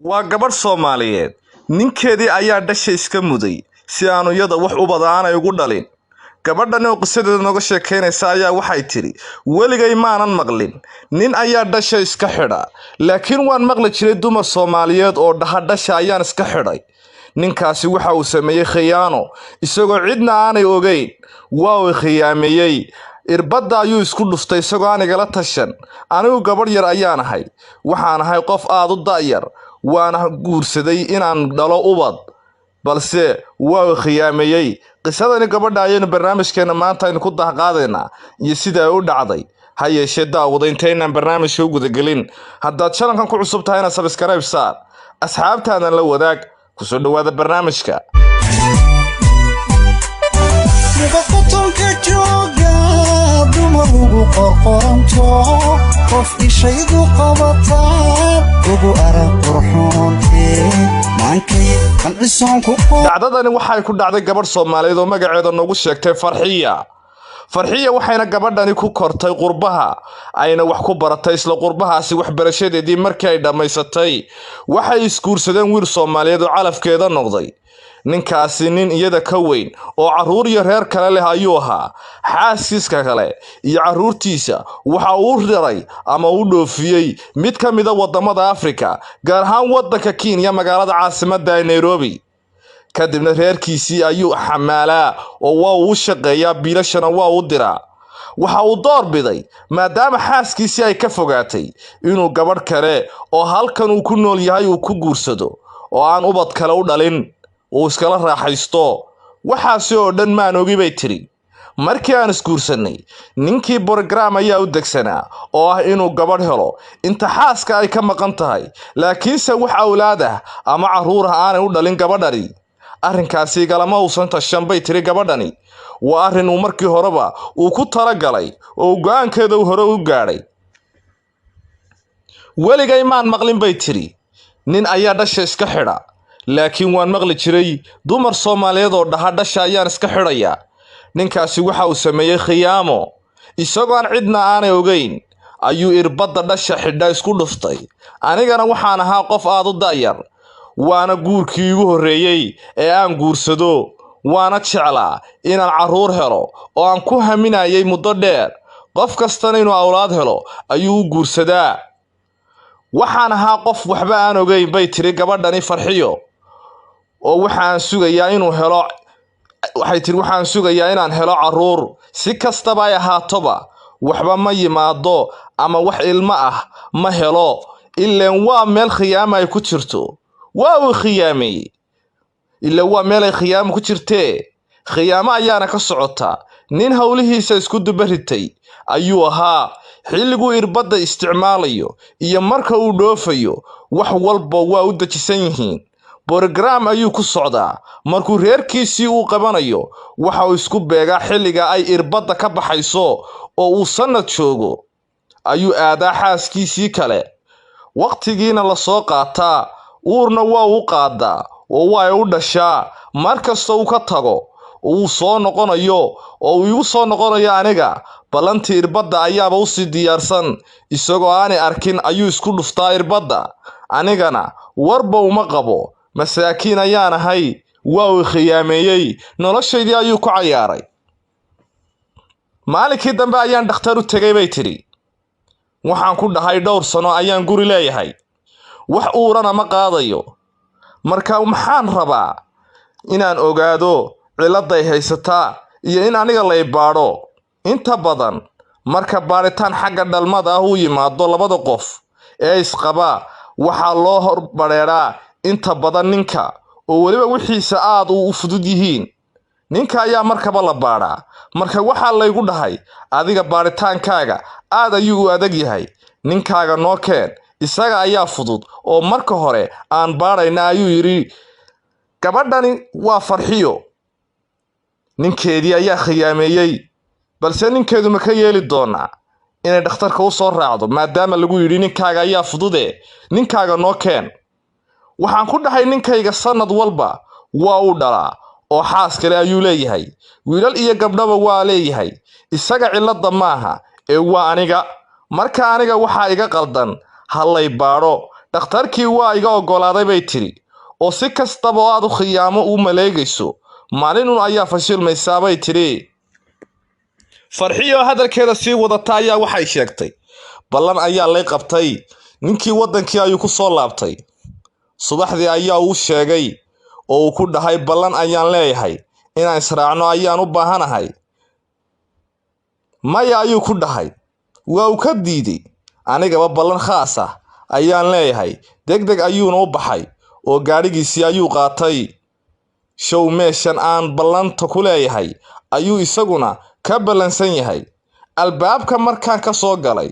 Waa gabadh Soomaaliyeed. Ninkeedii ayaa dhasha iska muday si aanu iyada wax ubad aanay ugu dhalin. Gabadhan oo qisadeeda nooga sheekeynaysa ayaa waxay tidhi, weligay maanan maqlin nin ayaa dhasha iska xidha, laakiin waan maqli jiray dumar Soomaaliyeed oo dhaha dhasha ayaan iska xidhay. Ninkaasi waxa uu sameeyey khiyaano isagoo cidna aanay ogeyn. Waa uu khiyaameeyey, irbadda ayuu isku dhuftay isagoo aan igala tashan. Anigu gabadh yar ayaan ahay, waxaan ahay qof aad u da'yar, waana guursaday inaan dhalo ubad, balse waa uu khiyaameeyey. Qisadani gabadha ayaynu barnaamijkeena maanta aynu ku dahqaadaynaa iyo sida ay u dhacday. Ha yeeshee daawada, intaynaan barnaamijka u gudagelin, haddaad channelkan ku cusub tahayna subscribe saar, asxaabtaadan la wadaag. Kusoo dhawaada barnaamijka. Muqaqotonka jooga dumar ugu qorqoranto, qof ishaydu qabataan ugu arag qurxoonte maankay qancisoon ku. Dhacdadani waxay ku dhacday gabadh Soomaaliyeed oo magaceeda noogu sheegtay Farxiya. Farxiya waxayna gabadhani ku kortay qurbaha, ayna wax ku baratay isla qurbahaasi. Waxbarashadeedii markii ay dhammaysatay, waxay isguursadeen wiil Soomaaliyeed oo calafkeeda noqday. Ninkaasi nin iyada ka weyn oo carruur iyo reer kale leh ayuu ahaa. Xaaskiiska kale iyo carruurtiisa waxa uu raray ama u dhoofiyey mid ka mida wadamada Afrika, gaar ahaan wadanka Kenya, magaalada caasimadda ee Nairobi. Kadibna reerkiisii ayuu xamaalaa oo waa uu shaqeeyaa, biilashana waa u diraa. Waxa uu door biday, maadaama xaaskiisii ay ka fogaatay, inuu gabadh kale oo halkan uu ku nool yahay uu ku guursado oo aan ubad kale u dhalin, uu iskala raaxaysto. Waxaasi oo dhan maan ogi, bay tidhi. Markii aan isguursanay, ninkii program ayaa u degsanaa oo ah inuu gabadh helo inta xaaska ay ka maqan tahay, laakiinse wax awlaad ah ama carruur ah aanay u dhalin gabadhani. Arrinkaasi galama uusan tashan, bay tiri gabadhani. Waa arrin uu markii horeba uu ku talagalay oo go-aankeeda uu hore u gaadhay. Weligay maan maqlin, bay tidhi, nin ayaa dhasha iska xidha, laakiin waan maqli jiray dumar Soomaaliyeed oo dhaha dhasha ayaan iska xidhayaa. Ninkaasi waxa uu sameeyey khiyaamo isagoo aan cidna aanay ogeyn ayuu irbadda dhasha xidha isku dhuftay. Anigana waxaan ahaa qof aad u da'yar, waana guurkii igu horreeyey ee aan guursado, waana jeclaa inaan carruur helo oo aan ku haminayay muddo dheer. Qof kastana inuu awlaad helo ayuu u guursadaa. Waxaan ahaa qof waxba aan ogeyn, bay tiri gabadhani Farxiyo, oo waxaan sugayaa inuu helo, waxay tiri, waxaan sugayaa inaan helo carruur. Si kastaba ay ahaatoba, waxba ma yimaado ama wax ilmo ah ma helo, ileen waa meel khiyaama ay ku jirto. Waa uu khiyaameeyey, ileen waa meel ay khiyaamo ku jirtee, khiyaamo ayaana ka socota. Nin howlihiisa isku dubaritay ayuu ahaa. Xilliguu irbadda isticmaalayo iyo marka uu dhoofayo, wax walba waa u dejisan yihiin, program ayuu ku socdaa. Markuu reerkiisii uu qabanayo, waxa uu isku beegaa xilliga ay irbadda ka baxayso oo uu sannad joogo ayuu aadaa xaaskiisii kale, waqtigiina lasoo qaataa. Uurna waa u qaadaa oo waa ay u dhashaa. Mar kasta uu ka tago uu soo noqonayo oo uu igu soo noqonayo, aniga ballantii irbadda ayaaba usii diyaarsan. Isagoo aanay arkin ayuu isku dhuftaa irbadda, anigana warba uma qabo. Masaakiin ayaan ahay. Waa uu khiyaameeyey, noloshaydii ayuu ku cayaaray. Maalinkii dambe ayaan dhakhtar u tegay, bay tidhi. Waxaan ku dhahay, dhowr sano ayaan guri leeyahay, wax uurana ma qaadayo, marka maxaan rabaa inaan ogaado ciladay haysataa iyo in aniga lay baadho. Inta badan marka baadhitaan xagga dhalmada ah uu yimaado labada qof ee isqaba, waxaa loo hor badheedhaa inta badan ninka, oo weliba wixiisa aad u fudud yihiin. Ninka ayaa markaba la baadhaa. Marka waxaa laygu dhahay, adiga baadhitaankaaga aad ayuu u adag yahay, ninkaaga noo keen, isaga ayaa fudud oo marka hore aan baadhayna, ayuu yidhi. Gabadhani waa Farxiyo. Ninkeedii ayaa khiyaameeyey, balse ninkeedu ma ka yeeli doonaa inay dhakhtarka u soo raacdo, maadaama lagu yidhi ninkaaga ayaa fudude, ninkaaga noo keen? Waxaan ku dhahay, ninkayga sannad walba waa uu dhalaa oo xaas kale ayuu leeyahay, wiilal iyo gabdhaba waa leeyahay. Isaga cilladda maaha ee waa aniga. Marka aniga waxaa iga qaldan, ha lay baadho. Dhakhtarkii waa iga oggolaaday, bay tidhi, oo si kastaba oo aad u khiyaamo u maleegayso, maalinun ayaa fashilmaysaa, bay tidhi. Farxiyo hadalkeeda sii wadata ayaa waxay sheegtay, ballan ayaa lay qabtay. Ninkii waddankii ayuu ku soo laabtay. Subaxdii ayaa uu sheegay oo uu ku dhahay, ballan ayaan leeyahay, inaan israacno ayaan u baahanahay. Maya, ayuu ku dhahay. Waa uu ka diiday. Anigaba ballan khaas ah ayaan leeyahay. Deg deg ayuuna u baxay oo gaadhigiisii ayuu qaatay. Show meeshan aan ballanta ku leeyahay ayuu isaguna ka ballansan yahay. Albaabka markaan ka soo galay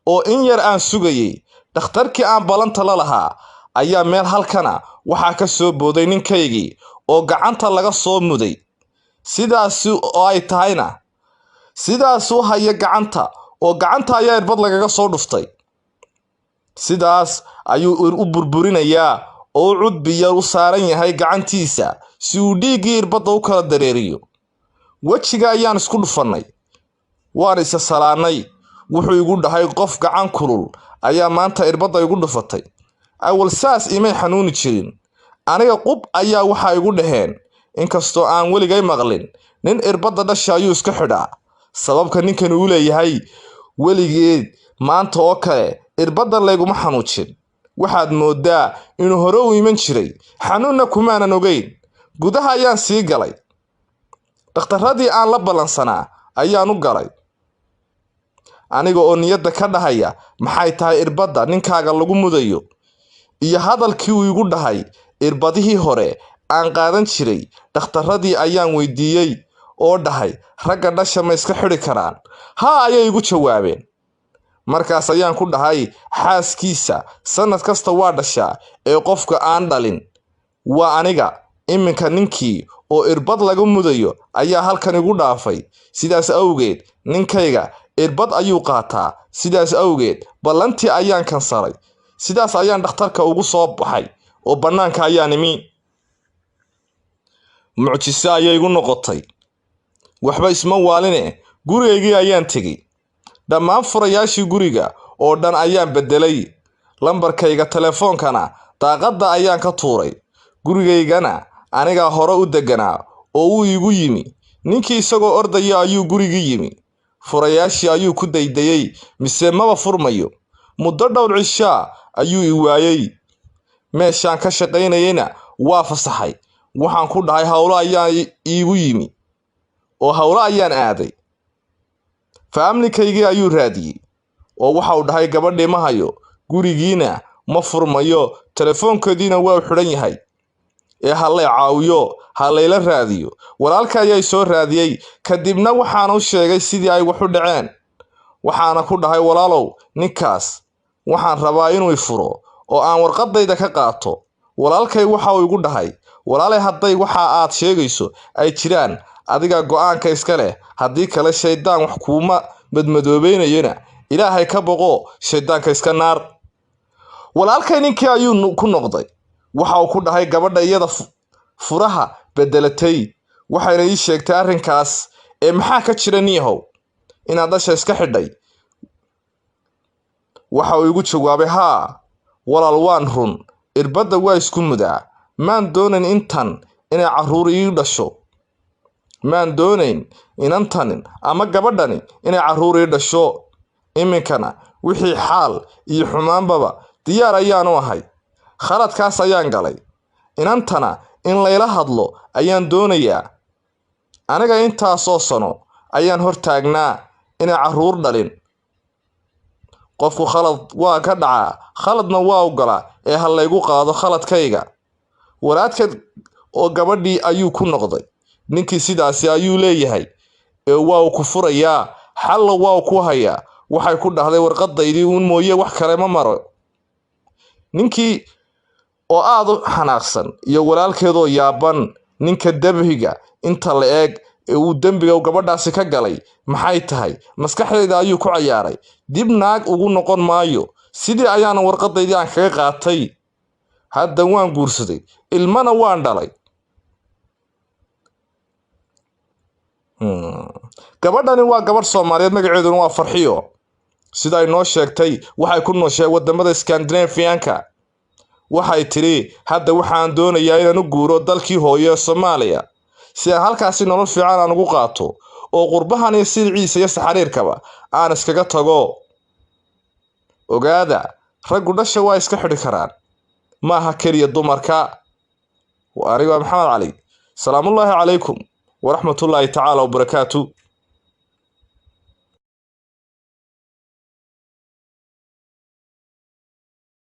oo in yar aan sugayay dhakhtarkii aan ballanta la lahaa, ayaa meel halkana waxaa ka soo booday ninkaygii oo gacanta laga soo muday. Sidaasi oo ay tahayna sidaas u haya gacanta, oo gacanta ayaa irbad lagaga soo dhuftay. Sidaas ayuu u burburinayaa oo u cudbiya u saaran yahay gacantiisa si uu dhiiggii irbadda u kala dareeriyo. Wejiga ayaan isku dhufannay, waan isa salaannay. Wuxuu igu dhahay, qof gacan kulul ayaa maanta irbadda igu dhufatay, awal saas imay xanuuni jirin. Aniga qub ayaa waxaa igu dhaheen, inkastoo aan weligay maqlin nin irbadda dhasha ayuu iska xidhaa. Sababka ninkan uu leeyahay weligeed maanta oo kale irbadda layguma xanuujin, waxaad moodaa inuu hore u iman jiray, xanuunna kumaanan ogeyn. Gudaha ayaan sii galay. Dhakhtarradii aan la ballansanaa ayaan u galay, aniga oo niyadda ka dhahaya, maxay tahay irbadda ninkaaga lagu mudayo iyo hadalkii uu igu dhahay irbadihii hore aan qaadan jiray? Dhakhtarradii ayaan weydiiyey oo dhahay, ragga dhasha ma iska xidhi karaan? Haa, ayay igu jawaabeen. Markaas ayaan ku dhahay, xaaskiisa sanad kasta waa dhashaa, ee qofka aan dhalin waa aniga. Iminka ninkii oo irbad laga mudayo ayaa halkan igu dhaafay. Sidaas awgeed ninkayga irbad ayuu qaataa. Sidaas awgeed ballantii ayaan kansalay. Sidaas ayaan dhakhtarka ugu soo baxay oo bannaanka ayaan imi. Mucjiso ayay igu noqotay. Waxba isma waaline, gurigaygii ayaan tegey. Dhammaan furayaashii guriga oo dhan ayaan beddelay, lambarkayga telefoonkana daaqadda ayaan ka tuuray. Gurigaygana anigaa hore u degganaa oo uu iigu yimi. Ninkii isagoo ordaya ayuu gurigii yimi. Furayaashii ayuu ku daydayey, mise maba furmayo. Muddo dhowr cishaa ayuu i waayey. Meeshaan ka shaqaynayeyna waa fasaxay. Waxaan ku dhahay, howlo ayaa iigu yimi oo howlo ayaan aaday. Faamilkaygii ayuu raadiyey oo waxa uu dhahay, gabadhii ma hayo, gurigiina ma furmayo, telefoonkoodiina waa u xidhan yahay, ee ha lay caawiyo, ha layla raadiyo. Walaalka ayaa soo raadiyey. Kadibna waxaana u sheegay sidii ay wax u dhaceen. Waxaana ku dhahay, walaalow, ninkaas waxaan rabaa inuu i furo oo aan warqadayda ka qaato. Walaalkay waxa uu igu dhahay, walaalay, hadday waxa aad sheegayso ay jiraan, adiga go'aanka iska leh. Haddii kale shaydaan wax kuuma madmadoobeynayona, Ilaahay ka boqo, shaydaanka iska naar. Walaalkay ninkii ayuu ku noqday. Waxa uu ku dhahay, gabadha iyada furaha bedelatay, waxayna ii sheegtay arrinkaas, ee maxaa ka jira niyahow inaad dhasha iska xidhay? Waxa uu igu jawaabay, haa walaal, waan run, irbadda waa isku mudaa. Maan doonayn intan inay carruur ii dhasho, maan doonayn inantanin ama gabadhani inay carruur ii dhasho. Iminkana wixii xaal iyo xumaanbaba diyaar ayaanu ahay. Khaladkaas ayaan galay, inantana in layla hadlo ayaan doonayaa. Aniga intaasoo sano ayaan hortaagnaa inay carruur dhalin. Qofku khalad waa ka dhacaa, khaladna waa u galaa, ee ha laygu qaado khaladkayga. Walaadka oo gabadhii ayuu ku noqday. Ninkii sidaasi ayuu leeyahay ee waa uu ku furayaa, xalla waa uu ku hayaa. Waxay ku dhahday, warqadaydii uun mooye wax kale ma maro. Ninkii oo aada u xanaaqsan iyo walaalkeedoo yaaban, ninka dembiga inta la eeg ee uu dembiga gabadhaasi ka galay maxay tahay? Maskaxdayda ayuu ku cayaaray, dib naag ugu noqon maayo. Sidii ayaana warqadaydii aan kaga qaatay. Hadda waan guursaday, ilmana waan dhalay. Gabadhani waa gabadh Soomaaliyeed, magaceeduna waa Farxiyo. Sida ay noo sheegtay, waxay ku nooshahay wadamada Scandinavianka. Waxay tidhi, hadda waxaan doonayaa inaan u guuro dalkii hooyo ee Soomaaliya, si aan halkaasi nolol fiican aan ugu qaato oo qurbahan iyo siliciisa iyo saxariirkaba aan iskaga tago. Ogaada, raggu dhasha waa iska xidhi karaan, maaha keliya dumarka. Aniga waa Maxamed Cali. Salaamullaahi calaykum waraxmatullaahi tacaala wabarakaatu.